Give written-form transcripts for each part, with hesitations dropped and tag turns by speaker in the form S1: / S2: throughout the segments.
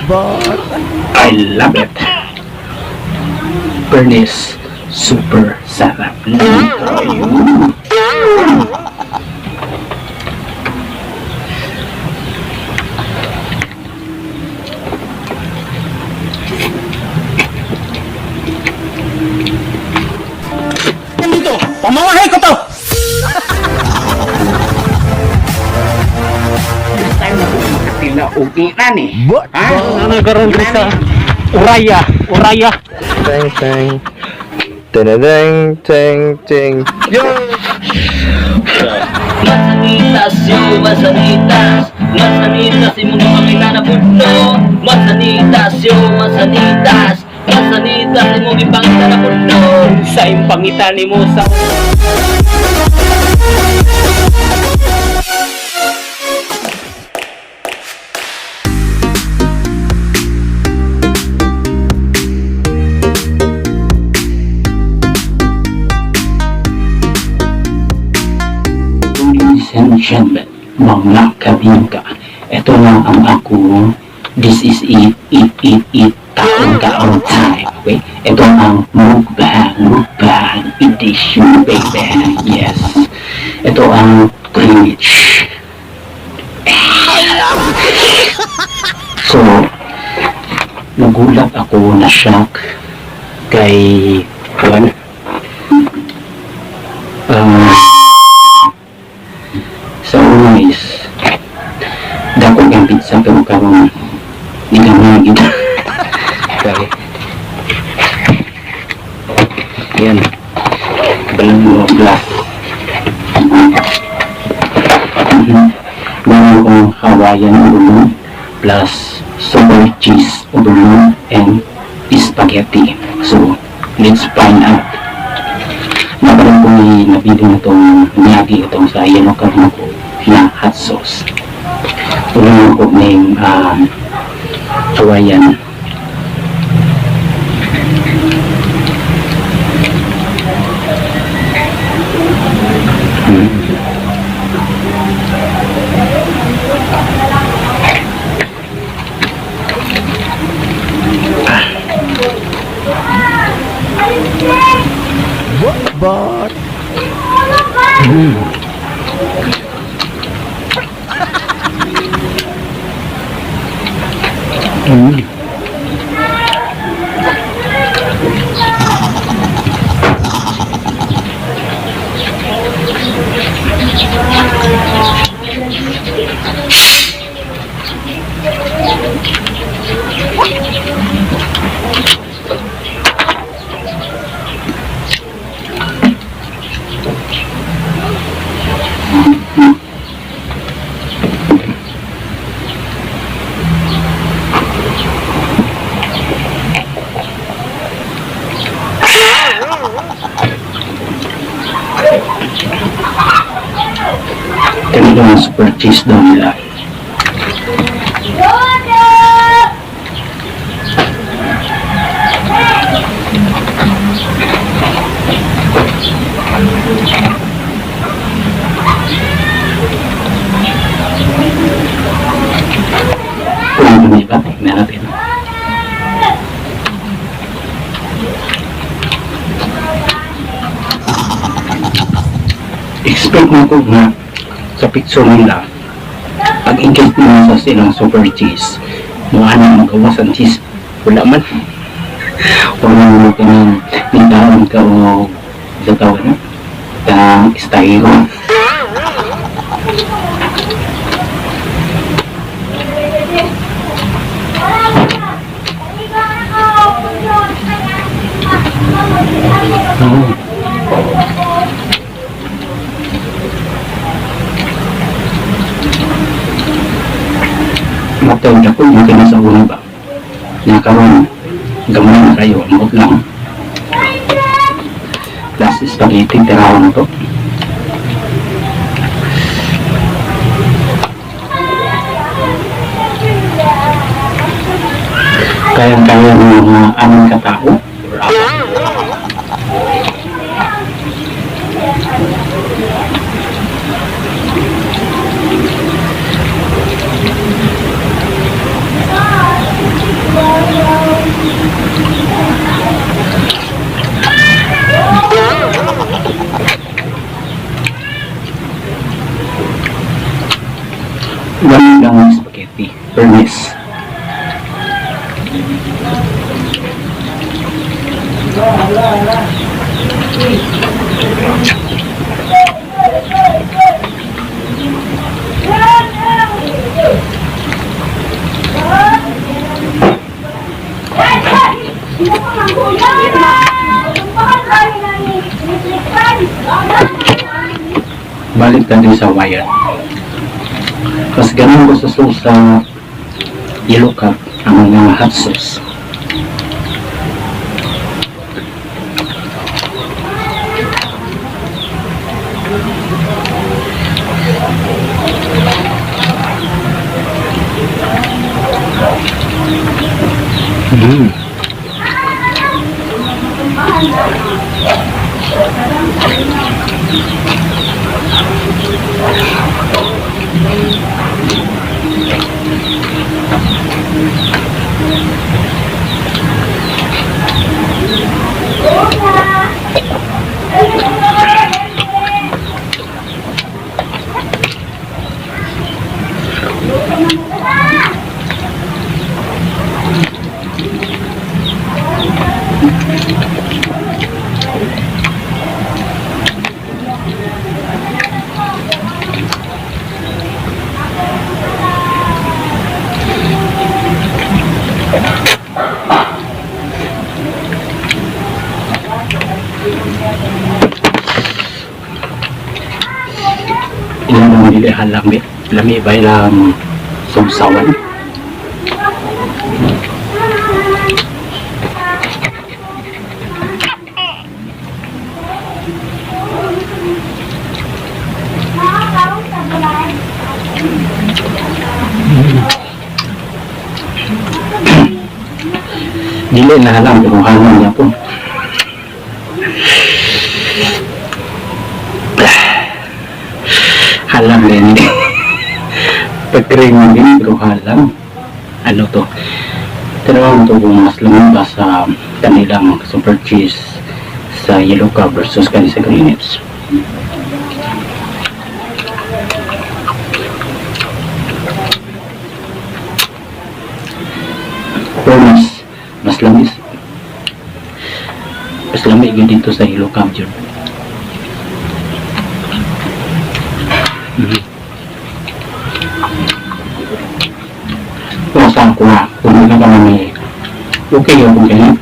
S1: But
S2: I love it. Bernice, super sarap. Ayun.
S3: Dito, pamamahay ko to!
S2: First time na ko makatila og inani.
S1: But
S2: Ha?
S3: Ano karon sa Uraya, Uraya.
S1: Tang tang. Tang tang tang. Yo.
S4: Masanitas yo, masanitas. Masanitas, imong gipangita na pudno. Masanitas yo, masanitas. Masanitas, imong gipangita na pudno.
S3: Sa imong pangita nimo sa
S2: Ladies and gentlemen, mga kabingka, ito na ang akong this is it, it, it, it, kaon-kaon time. Okay? Ito ang mukbang, mukbang edition, baby. Yes. Ito ang Greenwich. So, nagulat ako, na shock kay Juan. Sa una is dako kang pizza pero karon di ka mo gid. Okay. Yan. Balang mo glass. Meron akong Hawaiian overload plus super cheese overload and spaghetti. So, let's find out. Nabalang ko ni nabili na itong niyagi itong sa Yellow Card ko na hot sauce. Tulungan ko ng Hawaiian.
S1: But
S2: Kami daw ang super cheese daw nila. Kung ano ba? Tingnan natin. Expect mo ko nga sa picture nila pag engage mo sa silang super cheese, mukha na magawas ang cheese. Wala man, wala mo ka ng nitaon ka o sa tawag na kang style. Oo. Matawag ako yung kanya sa una ba nakaroon gamay na kayo ambot lang plus spaghetti tirawan na to. Kayang-kaya ng mga aming katao or apat. Ganun lang ang spaghetti. Fairness. Balik natin sa wire. Mas ganun ko sa sauce sa Yellow Cab ang mga hot sauce. Ilan ang dili halami, lami ba ilang sawsawan? Dili na halang pero halang niya po. Halang din. Pag-cream din pero halang. Ano to? Tinawag to kung mas lumabas sa kanilang super cheese sa Yellow Cab versus kanila sa Greenwich. Pero mas lamis. Mas lamig yun dito sa Yellow Cab yun. Kung saan ko na, kung hindi ka kami, okay yun kung ganyan.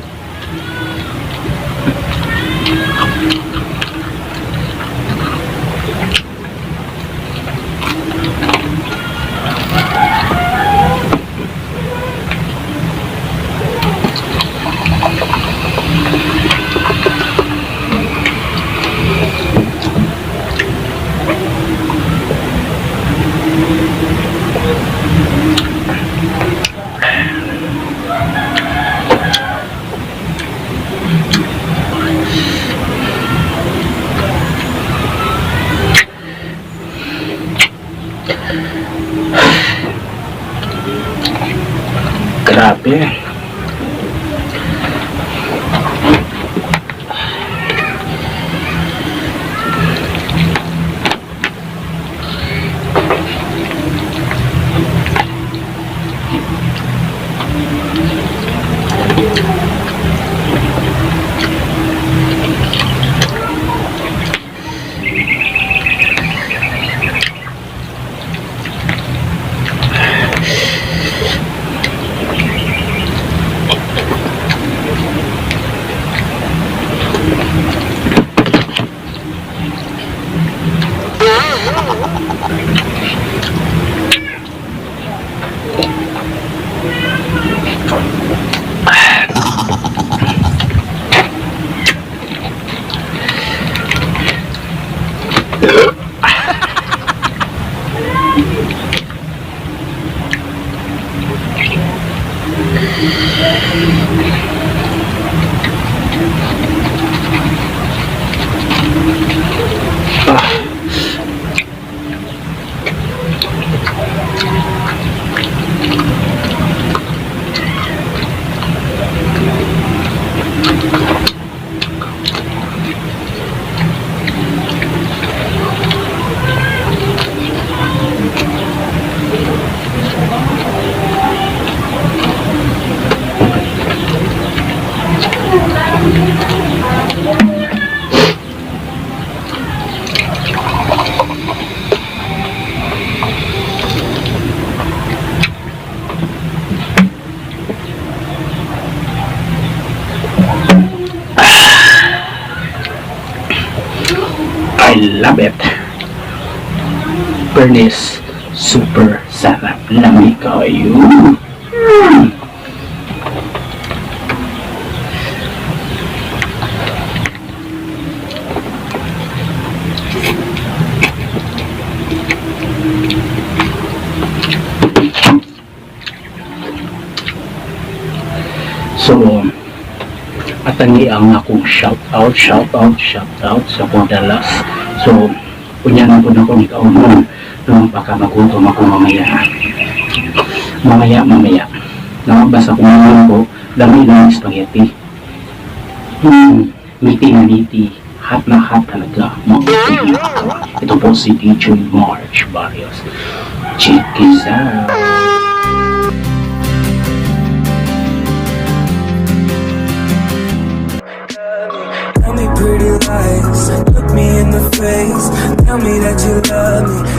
S2: Grabe. Fairness, super sarap. Lami kayo. So, atani ang akong shout out, shout out, shout out sa akong dalas. So, unya na po na ko ni kaunon. No, baka magutom ako mamaya. Mamaya, mamaya. No, basta kung ano ko, dami ng spaghetti. Meaty na meaty. Hot na hot talaga. Magutom na ako. Ito po si DJ March Barrios. Check this out.
S5: Tell me pretty lies, look me in the face. Tell me that you love me.